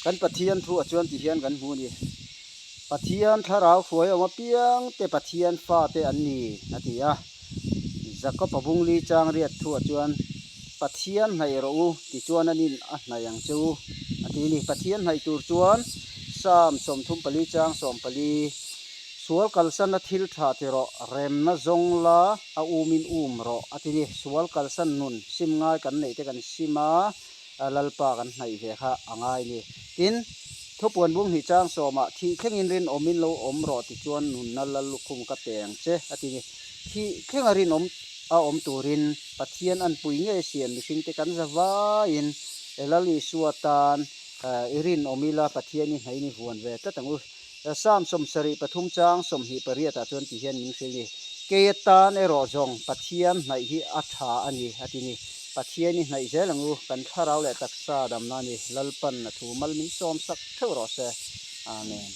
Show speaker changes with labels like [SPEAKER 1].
[SPEAKER 1] Kan Pathian thu ah chuan ti hian kan hmu a ni. Pathian thlarau hruai awm apiang te Pathian fate an ni a ti a. Jakob-a bungli chang riat thu ah chuan Pathian hnaih rawh u tichuan a nin a hnaih ang che u a ti a ni. Pathian hnaih tur chuan Psalm 34 chang 14 Sual kalsanna thil tha ti rawh, remna zawng la a umin um rawh a ti ni. Sual kalsan nun sim ngai kan neih te kan sim a, Lalpa kan hnaih ve kha a ngai ni. Tin, thupuan bung hnih chang sawmah thih thlengin rinawmin lo awm rawh ti chuan nunna Lallukhum ka pe ang che a ti ni. Thih thlenga rinawm a awm turin Pathian an pui ngei siam mihringte kan za vaiin Lal Isua tan i rinawm ila Pathian i hnaih ni vuan ve tlat ang u. Psalm 73 chang 28 ah chuan ti hian min hrilh ni, Kei atan erawh zawng Pathian hnaih hi a tha a ni, a ti ni. Pathian i hnaih zel ang u, kan thlarau leh taksa damna a ni. Lalpan a thu mal min sawm sak theuh rawh se. Amen.